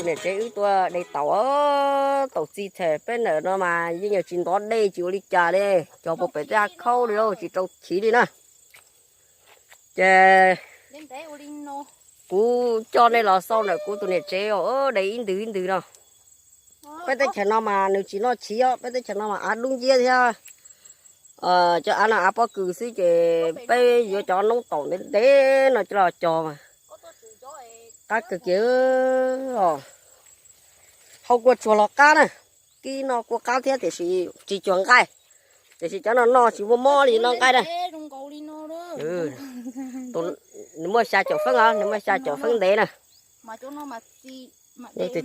Niam tsev wb tuaj de taum, taum txi them peb ntawm no mas yeej yog tsis ntov dej tsis ua li cas li, cog puas pem tej av khaub li lauj, tsis rau chiv li na. Ces kuv coj nej los xauj ntawm kuv tus niam tsev os, de ib ntws ib ntws no. Peb teb chaws no mas nws tsis noj chiv os, peb teb chaws no mas av dub nciab thiab. Cov av no av pob kws xwb ces peb yuav cov noob taum ntev ntev no coj los cog mas qab kawg kiag os. Hau kua tsuag los qab na, kib noj kuj qab thiab tiam sis tsis cuag nqaij, tiam sis cov no noj tsis muaj mob li noj nqaij na. Nws muaj xya caum feeb os, nws muaj xya caum feeb ntev na. Tiag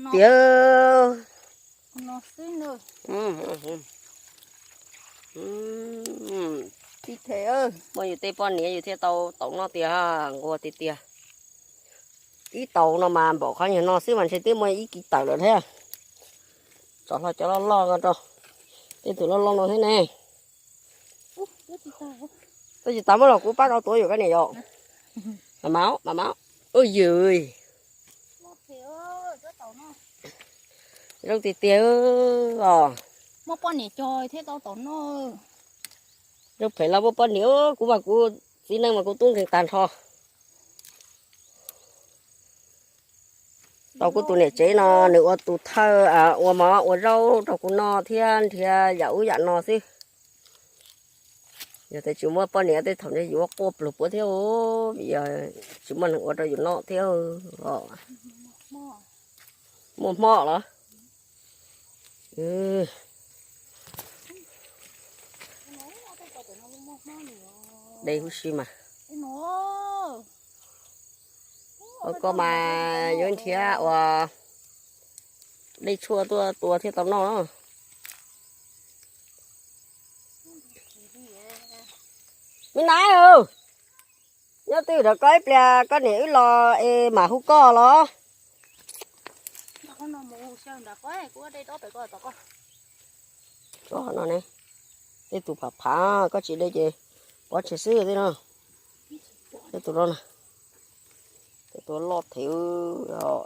tiag. Muaj yus tej poj niam yus thiaj tau taum noj tiag, nquag tiag tiag. Ib taum no mas npaum qhov nyuag no xwb mas ntshe twb muaj ib kis tawm lawm thiab. Tso hlo cov loj loj ko rau, tej tus loj loj no thiab ne. Twb tsis tas muab los kuv pab koj tuav yus koj niam yom. Mam mam mam mam. Ua yws. Zoo tiag tiag os. Zoo phem los muaj poj niam, kuv mas kuv txiv neej mas kuv tub nkeeg tag nrho. Tau kuv tus niam tsev no nws ua tus thawj, ua mov ua zaub rau kuv noj thiab nrhiav yam ub yam no xwb. Yog tias tsis muaj poj niam tej thaum ntshe yuav quaj pluag puav thiab, vim yog tsis muaj neeg ua rau yus noj thiab os. Muaj hmo los? De huv si mas. Ua koj mas yuav nrhiav ua dej tshuaj tuaj tua thiaj tau noj. Me nab, nyob twj ywm rau koj ib pliag koj niam wb los es mam hu koj los. Tej tus phav phav koj tsis de ces pov tseg xwb tej no. Tej tus no na, tej tus loj them,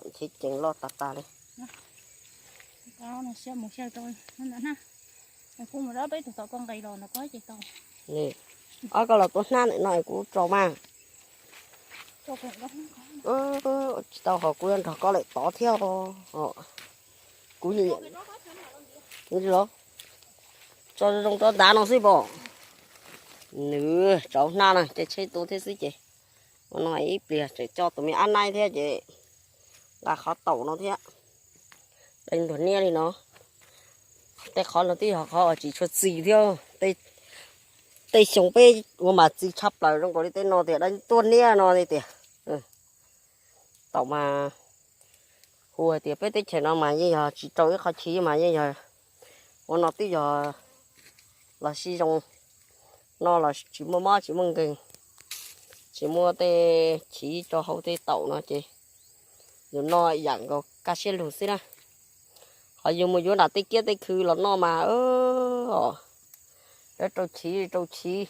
ncheb ceev loj tas tas li. Ob koj los tua hnab ntawm no es kuv tso mas. Tsis tau hos kuv yuav nrog koj lawm tod thiab. Kuv tso zoo rau ntav no xwb pom. Nws tsauv hnab no ces tsheb tu thiab xwb ces ua no ib pliag tseem coj tus me ab naib thiab ces nqa qhov taum no thiab. Dej ntuag niab li no. Tej qhov no twb yog qhov uas tsis tshua txi thiab. Tej xyoo peb ua mas txi tshaj plaws zoo nkaus li tej no tias dej ntuag niab no li tias. Taum mas hu hais tias peb teb chaws no mas yeej yog tsis rau ib qho chiv mas yeej yog ua no twb yog los sib zoo, noj los tsis muaj mob tsis muaj nkeeg, tsis muaj tej chiv rau hauv tej taum no ces yus noj yam nkaus kaj siab lug xwb na. Qhov yus mus yuav nram tej kiab tej khw los noj mas, o, rau chiv rau chiv,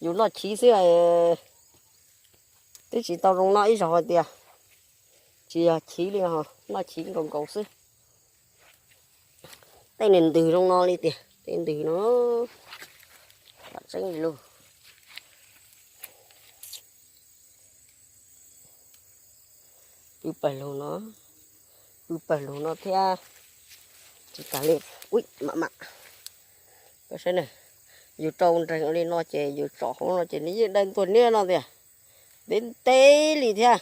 yus noj chiv xwb twb tsis tau zoo noj ib zaug hais tias tsis yog chiv li, noj chiv nkaus nkaus xwb. Tej niag ntws zoo no li tiag, tej ntws no, tam tseeb li lug. Pw pawg lug no, pw pawg lug no thiab. Tsis tas li, ui mam mam, koj saib na, yus rau nreeg li no ces yus tsom hauv no ces nws yeej dawb ntuag niab no tiag. Ntev ntev li thiab.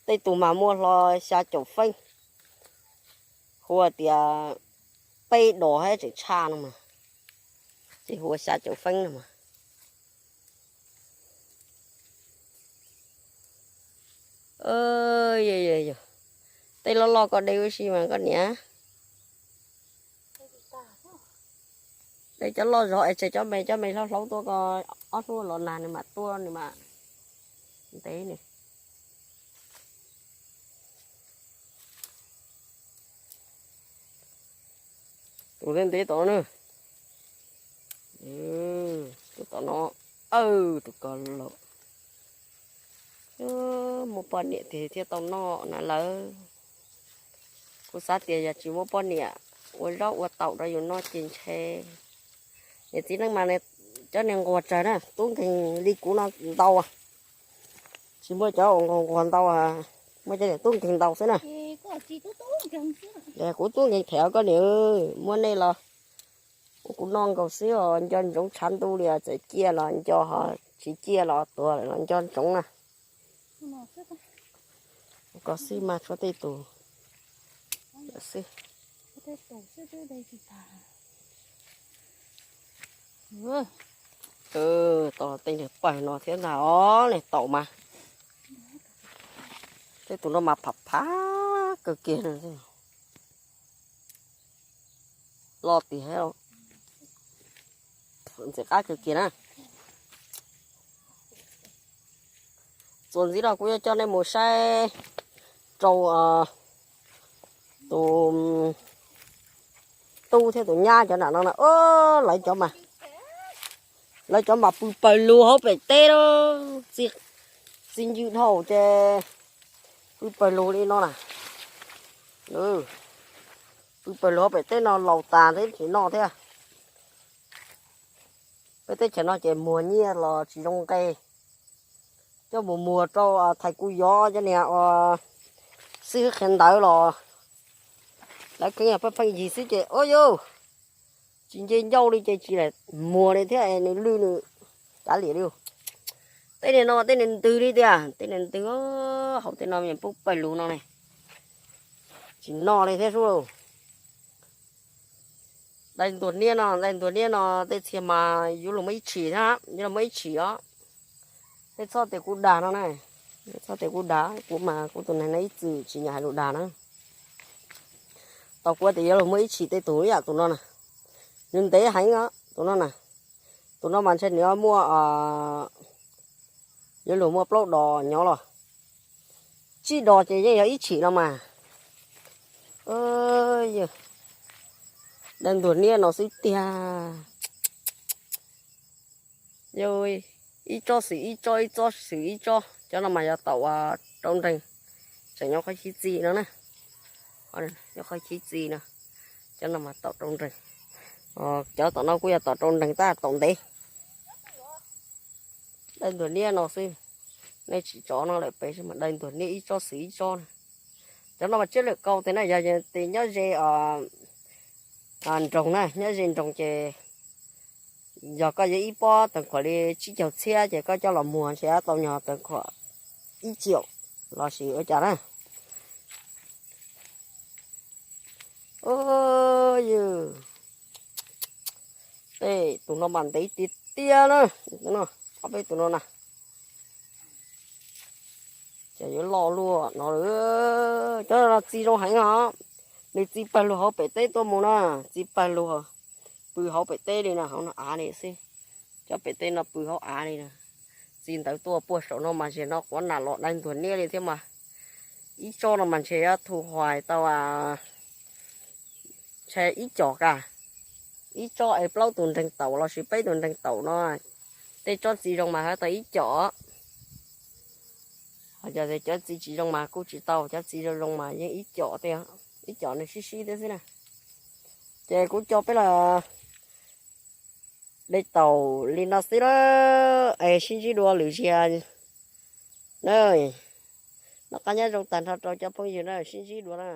Tej tus mas muaj hlo xya caum feeb, hu tias peb dos thiab tseem tshaj no mas, ces hu xya caum feeb no mas. Yog, tej loj loj koj de ua si mas koj niam. De cov loj zog es tseg cov me, cov me hlaub hlaub tuaj, koj ob hnub los nag nws mam tuaj nws mam ntev nws. Tus ntev ntev tom na. Tus tom no, tus ko los. Muaj poj niam tiag thiaj tau noj na lawm. Kuv xav tias yog tsis muaj poj niam ua zaub ua taum rau yus noj ces ntshe niam txiv neej mas cov niag nquag tsawg na, tub nkeeg li kuv no ntau. Tsis muaj cov uas nquag nquag ntau, muaj cov niag tub nkeeg ntau xwb na. Kuv tub nkeeg them koj niam, muab nej los ua kuv noj nkaus xwb os, nco ntsoov tshav ntuj li os, txawm ciaj los nco, ho tsis ciaj los tuag los nco ntsoov na. Koj xwb mas tshuav tej tus xwb. Tau tej niag pawg no thiab ntag os, niag taum mas, tej tus no mas pham pham kawg kiag. Loj tiag, ntxim qab kawg kiag na. Txuas ntxiv no kuv yuav coj nej mus saib rau tus tub thiab tus nyab cov nram no na. Lawv cov mas, lawv cov mas pw pawg lug hauv pem teb na, txi ncw dhau ces pw pawg lug li no na. Pw pawg lug hauv pem teb no laus tas thiab tsis noj thiab. Peb teb chaws no ces muag nyiaj los tsis zoo nqe. Coj mus muag rau thais kuv yov cov niag uas xib hwb qhia ntawv los lawv kheev yog pheej pheej yig xwb ces ua yuj, tsis nce ncauj li ces tsis lam muag li thiab, nws lwj nws kav liam li. Tej niag no tej niag ntws li tiag, tej niag ntws hauv tej no pub pawg lug no ne, tsis noj li thiab sub. Dai ntuag niab no, dai ntuag niab no tej txhia mas yuav luag muaj ib tshim thiab, yuav luag muaj ib tshim os. Tej txhob tias kuv dag no na, txhob tias kuv dag, kuv mas kuv tus neeg no ib txwm tsis nyiam hais lus dag na. Tau kuv tias yuav luag muaj ib tshim tej tus ib yam tus no na, nws ntev heev os tus no na. Tus no mas ntshe nws muaj, yuav luag muaj plaub dos nyob los, tsib dos ces yeej yog ib tshim no mas. Dai ntuag niab no xwb tiag. Yog ib tsob xwm ib tsob, ib tsob xwm ib tsob, cov no mas yog taum rau nreeg, tseem nyob qhov chiv txi no na, nyob qhov chiv txi no. Cov no mas taum rau nreeg, cov tom no kuj yog taum rau nreeg tab taum ntev. Dai ntuag niab no xwb, nej tsis tso no lawm pem mas dai ntuag niab ib tsob xwm ib tsob na. Cov no mas tsiab lawm kau tiag na, yog tias nyob ze nroog na, nyob ze nroog ces yog koj yuav ib pob tag khuam li tsib caug txhiab ces koj coj los muag ntshe tau nyog tag khuam ib ciaum los sis ua cas na. Yog tej tus no mas ntev tiag tiag na, ob peb tus no na. Ces yuav loj luaj no, cov no txi zoo heev os. Nws txi pawg lug hauv pem teb tuaj mus na, txi pawg lug pw hauv pem teb li na, hauv no av li xwb. Cov pem teb no pw hauv av li na. Txi ntawd tuaj puag saum no mas ntshe no quav nam los dai ntuag niab li thiab mas. Ib tsob no mas ntshe yuav thu hais tau ntshe ib com ka, ib tsob es plaub tus nreeg taum los sis peb tus nreeg taum no. Tej tsob txi zoo mas hab tau ib com. Ho cov txi tsis zoo mas kuj tsis tau, cov txi zoo zoo mas yeej ib com tej, ib com nws sib sib thiab xwb na. Ces kuv coj peb los de taum li no xwb lawm es sib ntsib dua lwm zaus na. Noj qab nyob zoo tag nrho rau cov phooj ywg na, sib ntsib dua na.